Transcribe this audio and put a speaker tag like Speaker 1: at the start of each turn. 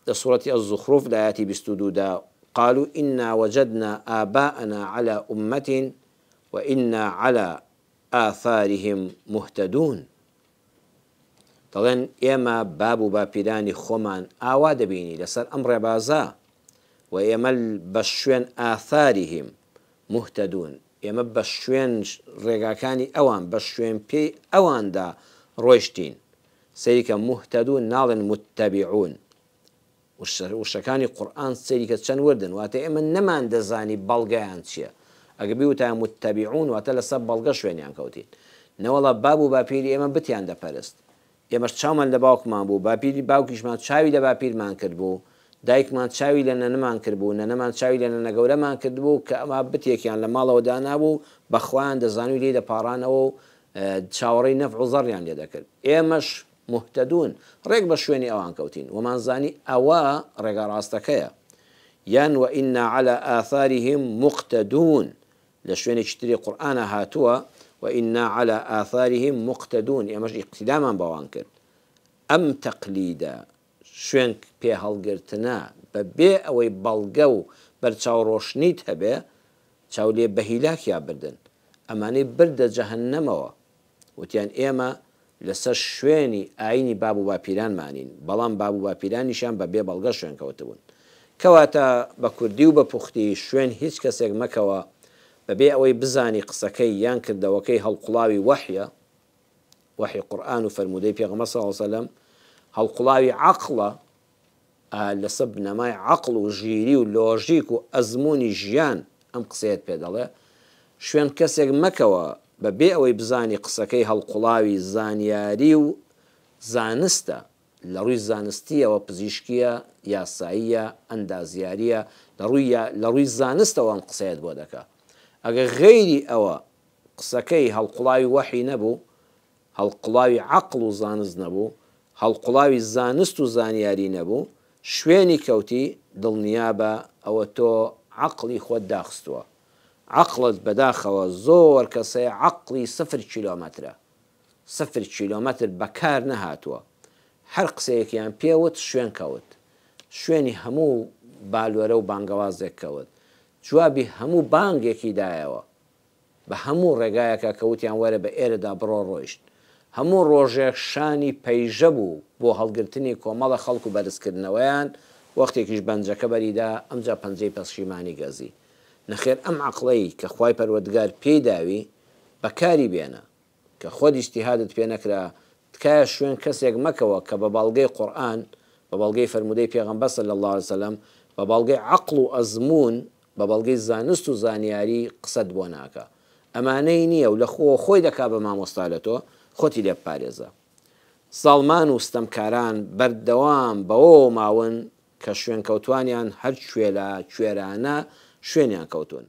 Speaker 1: لە سورەتی الزخرف لە ئایەتی 22 دا، قالوا انا وجدنا آباءنا علی امة وانا علی آثارهم مهتدون، دەڵێن ئێمە باب و باپیرانی خۆمان ئاوا دەبینی لەسەر ئەم ڕێبازە، و ئێمە بە شوێن آثارهم مهتدون، ئێمە بە شوێن ڕێگاکانی ئەوان، بە شوێن پێی ئەواندا ڕۆیشتین. سەیری کە مهتدون ناڵێن متبعون. وشەکانی قورئان سەیری کە چەند وردن، واتە ئێمە نەماندەزانی بەڵگەیان چییە. ئەگەر بیوتایە متبعون واتە لەسەر بەڵگە شوێنیان کەوتین. نەوەڵا باب و باپیری ئێمە بتیان دەپەرست. ئێمەش چاومان لە باوکمان بوو، باپیری باوکیشمان چاوی لە باپیرمان کردبوو، دایکمان چاوی لە نەنەمان کردبوو، نەنەمان چاوی لە نەنەگەورەمان کردبوو کە ئەما بتێکیان لە ماڵەوە دانابوو، بە خوایان دەزانی و لێی دەپاڕانەوە و چاوەڕێی نەفع و زەڕیان لێ دەکرد. ئێمەش مهتدون، ڕێک بە شوێنی ئەوان کەوتین، وەمانزانی ئەوە ڕێگا ڕاستەکەیە. یان وإنا علی آثارهم مقتدون، لە شوێنێکی تری قورئانا هاتووە، وإنا علی آثارهم مقتدون، ئێمەش ئیقتیدامان بەوان کرد. ئەم تەقلیدە، شوێن پێ هەڵگرتنە، بە بێ ئەوەی بەڵگە و بەرچاوڕۆشنیت هەبێ، چاو لێ بە هیلاکیا بردن. ئەمانەی بردە جەهەنەمەوە. وتیان ئێمە لەسەر شوێنی ئاینی باب و باپیرانمانین، بەڵام باب و باپیرانیشیان بە بێ بەڵگە شوێن کەوتبوون. کەواتە بە کوردی و بە پوختی شوێن هیچ کەسێک مەکەوە بە بێ ئەوەی بزانی قسەکەی یان کردەوەکەی هەڵقوڵاوی وەحیە، وەحی قورئان و فەرموودەی پێغەمبەر صلی اللە علیە وسلم، هەڵقوڵاوی عەقڵە، ئا لەسەر بنەمای عەقڵ و ژیری و لۆژیک و ئەزموونی ژیان ئەم قسەیەت پێ دەڵێ، شوێن کەسێک مەکەوە بە بێ ئەوەی بزانی قسەکەی هەڵقوڵاوی زانیاری و زانستە، لە ڕووی زانستییەوە پزیشکییە، یاساییە، ئەندازیارییە، لە ڕووی لە ڕووی زانستەوە ئەم قسەیەت بۆ دەکا. ئەگەر غەیری ئەوە قسەکەی هەڵقوڵاوی وەحی نەبوو، هەڵقوڵاوی عەقڵ و زانست نەبوو، هەڵقوڵاوی زانست و زانیاری نەبوو، شوێنی کەوتی، دڵنیابە ئەوە تۆ عەقڵی خۆت داخستووە. عەقڵت بەداخەوە زۆر کەس هەیە عەقڵی سفر کیلۆمەترە. سفر کیلۆمەتر بەکار نەهاتووە. هەر قسەیەکیان پێ وت شوێن کەوت. شوێنی هەموو بالۆرە و بانگەوازێک کەوت. جوابی هەموو بانگێکی دایەوە. بە هەموو ڕێگایەکا کە وتیان وەرە بە ئێرەدا بڕۆ ڕۆیشت. هەموو ڕۆژێک شانی پەیژە بوو بۆ هەڵگرتنی کۆمەڵە خەڵک و بەرزکردنەوەیان، وەختێکیش بەنجەکە بەریدا ئەمجا پەنجەی پەسشیمانی گەزی. نەخێر ئەم عەقڵەی کە خوای پەروەردگار پێی داوی بەکاری بێنە. کە خۆت ئیجتیهادت پێ نەکرا تکایە شوێن کەسێک مەکەوە کە بە بەڵگەی قورئان، بە بەڵگەی فەرموودەی پێغەمبەر صلی اللە علیە وسلم، بە بەڵگەی عەقڵ و ئەزموون، بە بەڵگەی زانست و زانیاری قسەت بۆ ناکا. ئەمانەی نییە و لە خۆوە خۆی دەکا بە مامۆستا لە تۆ، خۆتی لێ بپارێزە. زاڵمان و ستەمکاران بەردەوام بەوەوە ماون کە شوێنکەوتوانیان هەر کوێلا کوێرانە شوێنیان کەوتوون.